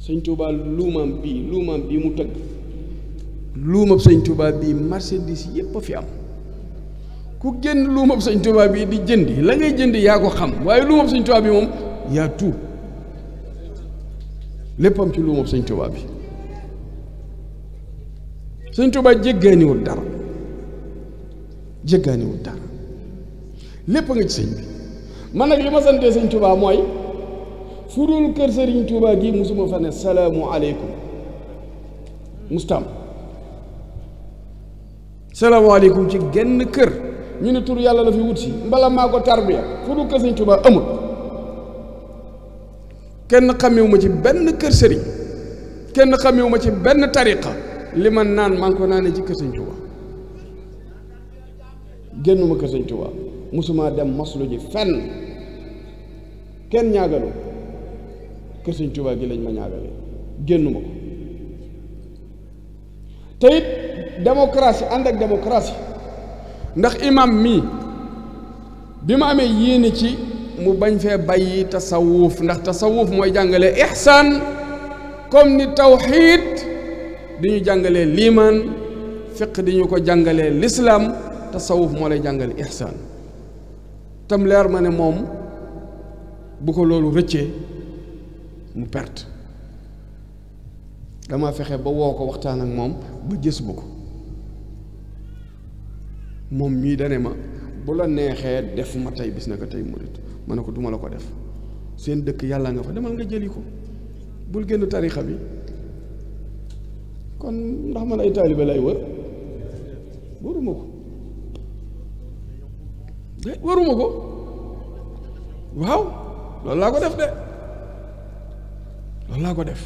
sëñ Touba luumam bii mu tëgg luumab sëñ Touba bii marchandise yépp a fi am ku génn luumab sëñ Touba bii di jëndi la ngay jëndi yaa ko xam waaye luumab sëñ Touba bi moom yaa tout léppam ci luumab sëñ Touba bi sëñ Touba jéggaaniwul dara lépp nga ci sëñ bi man nag li ma santee sëñ Touba mooy fu dul kër sëriñ Touba gi musuma fa ne salaamu aleykum mustam salaamu aleykum ci genn kër ñu ne tur yàlla la fi wut si mbala maa ko tarbiya fu dul kër sëriñ Touba amul kenn xamewu ma ci benn kër sëriñ kenn xamewu ma ci benn tariqa li ma naan maa ngi ko naanee ci kër sëriñ Touba génnuma kër sëriñ Touba musuma dem moslu ji fenn kenn ñaagalu kër sëriñ Touba gi lañ ma ñaagale génnuma ko te it démocratie ànd ak démocratie ndax imam mii bi ma amee yéene ci mu bañ fee bàyyi tasawuf ndax tasawuf mooy jàngale ihsaan comme ni tawxiid di ñu jàngalee liimaan fiq di ñu ko jàngalee lislaam tasawuf moo lay jàngale ihsaan tam leer ma ne moom bu ko loolu rëccee mu perte dama fexe ba woo ko waxtaan ak moom ba gës bu ko moom mii dane ma bu la neexee def ma tey bis na ko tey murit ma ne ko duma la ko def seen dëkk yàlla nga fa demal nga jëli ko bul génn tarixa bi kon ndax man ay taalibe lay wër waruma ko waaw loolu laa ko def de loolu laa ko def